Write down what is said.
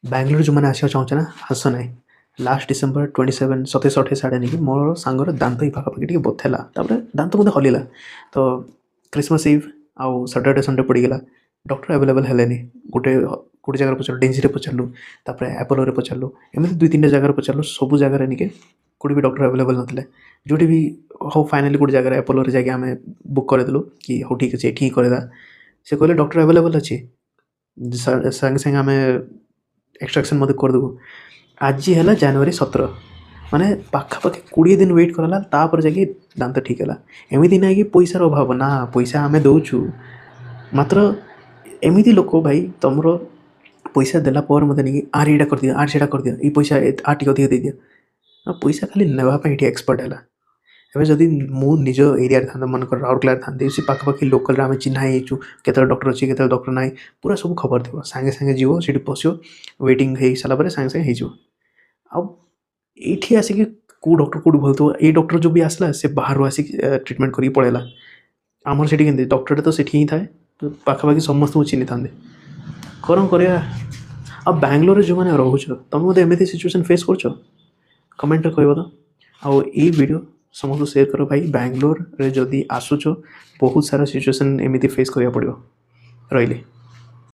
ବାଙ୍ଗଲୋର ଯେଉଁମାନେ ଆସିବାକୁ ଚାହୁଁଛ ନା, ଆସ ନାହିଁ। ଲାଷ୍ଟ ଡିସେମ୍ବର 27, 27, 28 ଆଡ଼େ ନେଇକି ମୋର ସାଙ୍ଗର ଦାନ୍ତ ଏଇ ପାଖାପାଖି ଟିକେ ବଥେଲା। ତାପରେ ଦାନ୍ତ ମଧ୍ୟ ହଲିଲା। ତ କ୍ରିସମାସ୍ ଇଭ୍ ଆଉ ସଟରଡେ ସଣ୍ଡେ ପଡ଼ିଗଲା, ଡକ୍ଟର ଆଭେଲେବଲ୍ ହେଲେନି। ଗୋଟେ ଗୋଟେ ଜାଗାରେ ପଚାରିଲୁ, ଡେଞ୍ଜିରେ ପଚାରିଲୁ, ତାପରେ ଆପୋଲୋରେ ପଚାରିଲୁ, ଏମିତି ଦୁଇ ତିନିଟା ଜାଗାରେ ପଚାରିଲୁ। ସବୁ ଜାଗାରେ ନିକେ କେଉଁଠି ବି ଡକ୍ଟର ଆଭେଲେବଲ୍ ନଥିଲେ। ଯେଉଁଠି ବି ହଉ, ଫାଇନାଲି ଗୋଟେ ଜାଗାରେ ଆପୋଲୋରେ ଯାଇକି ଆମେ ବୁକ୍ କରିଦେଲୁ କି ହଉ ଠିକ୍ ଅଛି, ଏଠି ହିଁ କରିଦେବା। ସେ କହିଲେ ଡକ୍ଟର ଆଭେଲେବଲ୍ ଅଛି, ସାଙ୍ଗେ ସାଙ୍ଗେ ଆମେ ଏକ୍ସଟ୍ରାକ୍ସନ୍ ମଧ୍ୟ କରିଦେବୁ। ଆଜି ହେଲା ଜାନୁଆରୀ 17, ମାନେ ପାଖାପାଖି 20 ଦିନ ୱେଟ୍ କରାଲା, ତାପରେ ଯାଇକି ଦାନ୍ତ ଠିକ୍ ହେଲା। ଏମିତି ନାହିଁ କି ପଇସାର ଅଭାବ ନା, ପଇସା ଆମେ ଦେଉଛୁ। ମାତ୍ର ଏମିତି ଲୋକ ଭାଇ, ତୁମର ପଇସା ଦେଲା ପରେ ମୋତେ ନେଇକି ଆର ଏଇଟା କରିଦିଅ, ଆର ସେଇଟା କରିଦିଅ, ଏଇ ପଇସା ଆର ଟିକେ ଅଧିକ ଦେଇଦିଅ। ଆଉ ପଇସା ଖାଲି ନେବା ପାଇଁ ଏଠି ଏକ୍ସପର୍ଟ ହେଲା। ଏବେ ଯଦି ମୁଁ ନିଜ ଏରିଆରେ ଥାନ୍ତା, ମନେକର ରାଉରକେଲାରେ ଥାନ୍ତି, ସେ ପାଖାପାଖି ଲୋକାଲରେ ଆମେ ଚିହ୍ନା ହେଇଯାଇଛୁ, କେତେବେଳେ ଡକ୍ଟର ଅଛି, କେତେବେଳେ ଡକ୍ଟର ନାହିଁ, ପୁରା ସବୁ ଖବର ଥିବ। ସାଙ୍ଗେ ସାଙ୍ଗେ ଯିବ, ସେଠି ବସିବ, ୱେଟିଂ ହେଇସାରିଲା ପରେ ସାଙ୍ଗେ ସାଙ୍ଗେ ହେଇଯିବ। ଆଉ ଏଇଠି ଆସିକି କେଉଁ ଡକ୍ଟର କେଉଁଠି ଭଲ ଥିବ, ଏଇ ଡକ୍ଟର ଯେଉଁ ବି ଆସିଲା, ସେ ବାହାରୁ ଆସିକି ଟ୍ରିଟମେଣ୍ଟ କରିକି ପଳେଇଲା। ଆମର ସେଠି କେମିତି ଡକ୍ଟରଟା ତ ସେଠି ହିଁ ଥାଏ, ତ ପାଖାପାଖି ସମସ୍ତଙ୍କୁ ଚିହ୍ନିଥାନ୍ତି। କ'ଣ କରିବା? ଆଉ ବାଙ୍ଗଲୋରରେ ଯେଉଁମାନେ ରହୁଛ, ତୁମେ ବୋଧେ ଏମିତି ସିଚୁଏସନ୍ ଫେସ୍ କରୁଛ, କମେଣ୍ଟରେ କହିବ ତ। ଆଉ ଏଇ ଭିଡ଼ିଓ ସମସ୍ତଙ୍କୁ ସେୟାର କର ଭାଇ। ବାଙ୍ଗଲୋରରେ ଯଦି ଆସୁଛ, ବହୁତ ସାରା ସିଚୁଏସନ୍ ଏମିତି ଫେସ୍ କରିବାକୁ ପଡ଼ିବ। ରହିଲି।